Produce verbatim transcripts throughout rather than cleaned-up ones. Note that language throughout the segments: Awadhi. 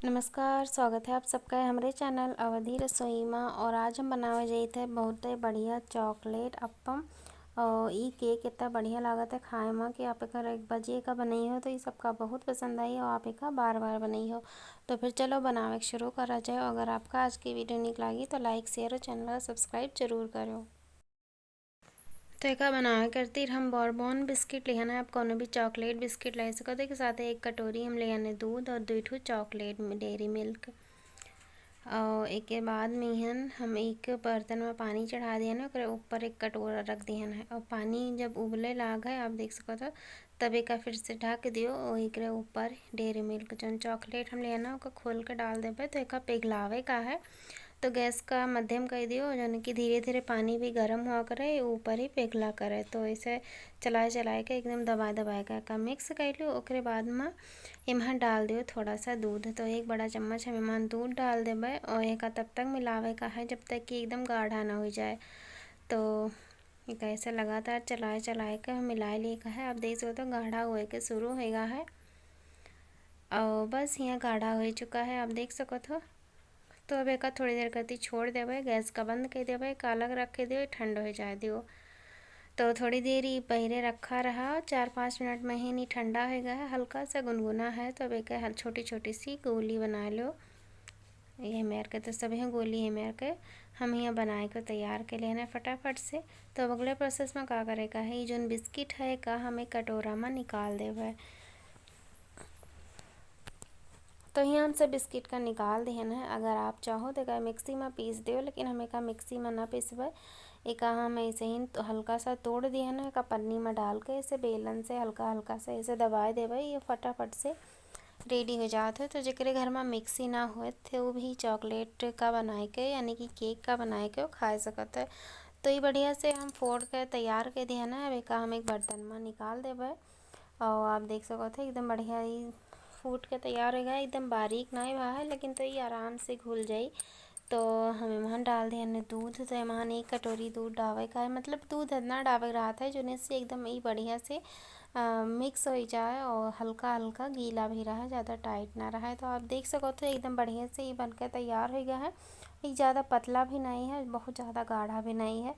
नमस्कार, स्वागत है आप सबका हमरे चैनल अवधी रसोई मा। और आज हम बनावे जाइत है बहुत ही बढ़िया चॉकलेट अप्पम। और ई केक इतना बढ़िया लागत है खाए मा कि आप एकर एक बार एका बनइहो तो ई सबका बहुत पसंद आई और आप एका बार बार बनइहो। तो फिर चलो बनावे के शुरू करा जाए। अगर आपका आज की वीडियो निक लागी तो लाइक, शेयर और चैनल का सब्सक्राइब जरूर करो। तो एका बनावे खातिर हम बॉर्बन बिस्किट लेहन है, आप कौनो भी चॉकलेट बिस्किट ले सकत हो। एके साथे एक कटोरी हम लेहन है दूध और दुई ठो चॉकलेट डेयरी मिल्क। और एके बाद में हन हम एक बर्तन में पानी चढ़ा दिहन है, ओकरे ऊपर एक कटोरा रख दिहन है। और पानी जब उबले लाग है, आप देख सकत हो, तब एका फिर से ढक दियो और एकरे ऊपर डेयरी मिल्क जौन चॉकलेट हम लेहन है, ओका खोल के डाल देबे। तो एका पिघलावे का है, तो गैस का मध्यम कर दियो, जौन कि धीरे धीरे पानी भी गर्म हुआ करे, ऊपर ही पिघला करे। तो ऐसे चलाए चलाए के एकदम दबाए दबाए के एका मिक्स कर लियो। ओकरे बाद में एम्हा डाल दियो थोड़ा सा दूध। तो एक बड़ा चम्मच हम एम्हा दूध डाल देबे और एका तब तक मिलावे का है जब तक कि एकदम गाढ़ा ना हो जाए। तो एका ऐसे लगातार चलाए चलाए के हम मिलाए लिए का है। आप देख सकते हो गाढ़ा होए के शुरू होएगा है और बस यहाँ गाढ़ा हो चुका है, आप देख सकत हो। तो अब एका थोड़ी देर खातिर छोड़ देबे, गैस का बंद कर देबे, एका अलग रख के दियो, ठंड हो जाए दियो। तो थोड़ी देर ई बहिरे रखा रहा, चार पाँच मिनट में ही नी ठंडा हो गया है, हल्का सा गुनगुना है। तो अब एका हल-, छोटी छोटी सी गोली बना लो। ये मेर के तो सभी गोली है मेर के हम यहाँ बनाए के तैयार के लेना है फटाफट से। तो अब अगले प्रोसेस में का करे का है, ये जौन बिस्किट है का हम एक कटोरा में निकाल देबे। तो यहाँ हम सब बिस्किट का निकाल देहन है। अगर आप चाहो तो एका मिक्सी में पीस दियो, लेकिन हम एका मिक्सी में ना पीसबे। एका हम ऐसे ही तो हल्का सा तोड़ दिहन है, एका पन्नी में डाल के ऐसे बेलन से हल्का हल्का सा ऐसे दबाए देबे, ये फटाफट से रेडी हो जात है। तो जेकरे घर में मिक्सी ना होए थे, वो भी चॉकलेट का बनाए के यानी कि केक का बनाए के वो खा सकत है। तो ये बढ़िया से हम फोड़ के तैयार के दिहन है। अब एका हम एक बर्तन में निकाल देबे। और आप देख सकत हो एकदम बढ़िया ही फूट के तैयार हो गया, एकदम बारीक ना हुआ है, लेकिन तो ये आराम से घुल जाई। तो हम एम्हा डाल दिहन दूध, तो एम्हा एक कटोरी दूध डावे का है, मतलब दूध इतना डावे रहत है जोने से एकदम ई बढ़िया से, अ, मिक्स हो जाए और हल्का हल्का गीला भी रहे, ज़्यादा टाइट ना रहे। तो आप देख सकत हो एकदम बढ़िया से ई बन के तैयार हो गया है। ई ज़्यादा पतला भी नहीं है, बहुत ज़्यादा गाढ़ा भी नहीं है।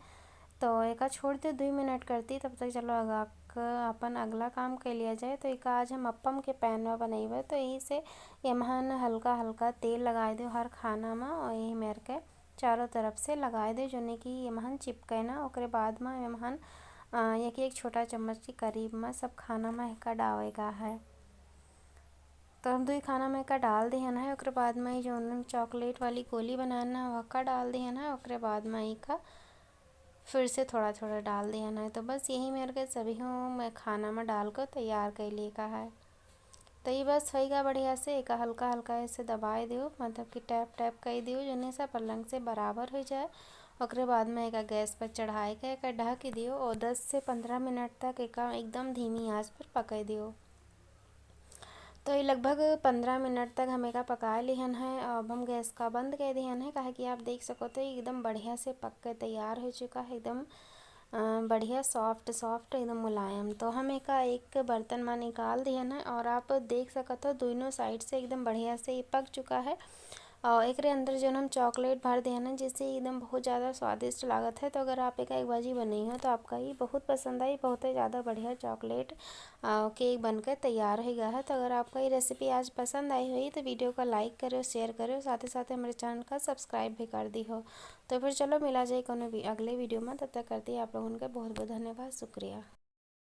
तो एका छोड़ दे दुई मिनट करती, तब तक चलो अगा क-, अपन अगला काम कर लिया जाए। तो एका आज हम अप्पम के पैन में बनइबे, तो यही से एम्हन हल्का हल्का तेल लगाए दो हर खाना में और यही मेर के चारों तरफ से लगाए दो, जोने कि एम्हन चिपके ना। ओकरे बाद में एम्हन, अ, एक एक छोटा चम्मच के करीब में सब खाना में एका डालेगा है। तो हम दुई खाना में एका डाल दिहन है, ओकरे बाद में जो हम चॉकलेट वाली गोली बनाना है, वका डाल दिहन है, ओकरे बाद में एका फिर से थोड़ा थोड़ा डाल दिहन है। तो बस यही मेर के सभी हम खाना में डाल के तैयार कर लिए का है। तो ये बस होइगा बढ़िया से, एका हल्का हल्का ऐसे दबाए दियो, मतलब कि टैप टैप कर दियो, जोने से पलंग से बराबर हो जाए। ओकरे बाद में एका गैस पर चढ़ाए के एका ढक दियो और दस से पन्द्रह मिनट तक एका एकदम धीमी आंच पर पकाई दियो। तो ये लगभग पन्द्रह मिनट तक हम एका पका लिहन है। अब हम गैस का बंद कर दिहन है, काहे कि आप देख सकत हो एकदम बढ़िया से पक के तैयार हो चुका है, एकदम, अ, बढ़िया सॉफ्ट सॉफ्ट, एकदम मुलायम। तो हम एका एक बर्तन में निकाल दिहन है और आप देख सकत हो दोनों साइड से एकदम बढ़िया से ये पक चुका है। और एकरे अंदर जौन हम चॉकलेट भर दिहन है, जिससे एकदम बहुत ज़्यादा स्वादिष्ट लागत है। तो अगर आप एका एक बाजी बनइहो तो आपका ये बहुत पसंद आई, बहुत ही ज़्यादा बढ़िया चॉकलेट, अ, केक बनकर तैयार हो गया है। तो अगर आपका ये रेसिपी आज पसंद आई हुई तो वीडियो का लाइक करो, शेयर करो, साथ ही साथ हमारे चैनल का सब्सक्राइब भी कर दिहो। तो फिर चलो मिला जाए कोनो वी-, अगले वीडियो में, तब तक करती है आप लोगन के बहुत बहुत धन्यवाद, शुक्रिया।